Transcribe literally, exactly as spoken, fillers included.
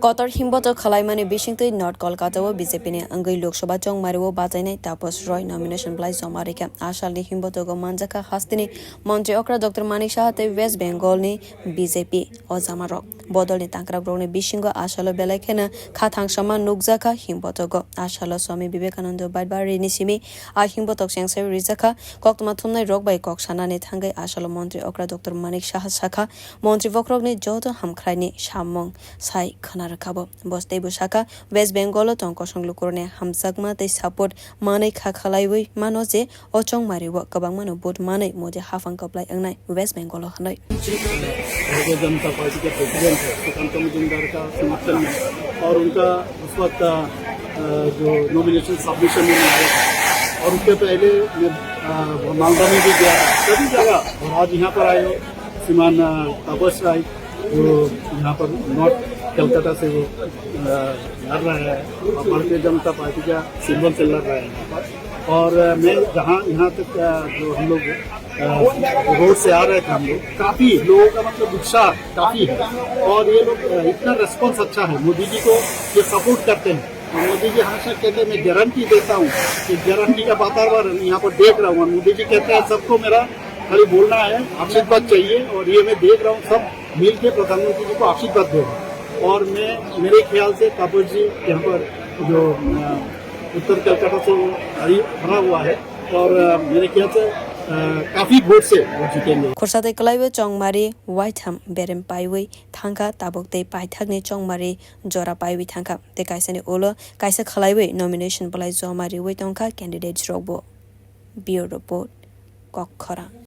Kotor himbotok khwlaimani bisingtwi North Kolkata o B J P ni wngwi Lok Sabha chongmario bachainai Taposh Roy nomination belai joma rikha. A salni himbotogo manjakha hasteni Montri okra Doctor Manik Saha tei West Bengal ni B J P ojamarok. Bodolni tangkrakrokni bisingo a salo belai kheno kha thangsama nukjakha himbotogo. A salo Swami Vivekananda Baidbari ni simi a himbotok chengsawi rijakha. Koktwma thumnai rok bai kok sanani thangwi a salo Montri okra Doctor Manik Saha sakha, Montri bokhorokni joto hamkhraini samung sai khwna rwkha bo. Bo teibo sakha, West Bengal o tong kosong lukurokni hamjakma tei support manwi kha khwlaiwi mano je o chongmario kwbangmano vote manwi Modi haphang kwplai wngnai West Bengal o hwnwi. Bharatiya Janata पार्टी के प्रेसिडेंट है सुकांत मजूमदार का समर्थन में, और उनका उस वक्त, अ, जो नॉमिनेशन सबमिशन में आया था, और उसके पहले मैं, अ, मालदा में भी गया था, सभी जगह। और आज यहाँ पर आए हो, श्रीमान, अ, तापस राय, जो यहाँ पर नॉर्थ कलकत्ता से वो, अ, लड़ रहा है, और भारतीय जनता पार्टी का सिंबल से लड़ रहा है यहाँ पर। और, अ, मैं जहाँ, यहाँ तक, अ, जो हम लोग, अ, रोड से आ रहे थे हम लोग, काफी लोगों का मतलब उत्साह काफी है, और ये लोग, अ, इतना रिस्पॉन्स अच्छा है, मोदी जी को ये सपोर्ट करते हैं। और मोदी जी हमेशा कहते हैं, "मैं गारंटी देता हूँ कि गारंटी का वातावरण यहाँ पर देख रहा हूँ।" और मोदी जी कहते हैं, "सबको मेरा खाली बोलना है, आशीर्वाद चाहिए।" और ये मैं देख रहा हूँ, सब मिल के प्रधानमंत्री जी को आशीर्वाद दे रहे हैं। और मैं, मेरे ख्याल से तापस जी यहाँ पर जो, अ, उत्तर कलकत्ता से वो आई, खड़ा हुआ है, और, अ, मेरे ख्याल से, अ, काफी वोट से वो जीतेंगे। Khorsa tei kwlaiwi chongmari waitham berem paiwi thangkha, tabuk tei paithakni chongmari jora paiwi thangkha, tei kaisani ulo kaisa khwlaiwi nomination belai joma riwi tongkha candidates rokbo. Bureau Report, Kokkhorang.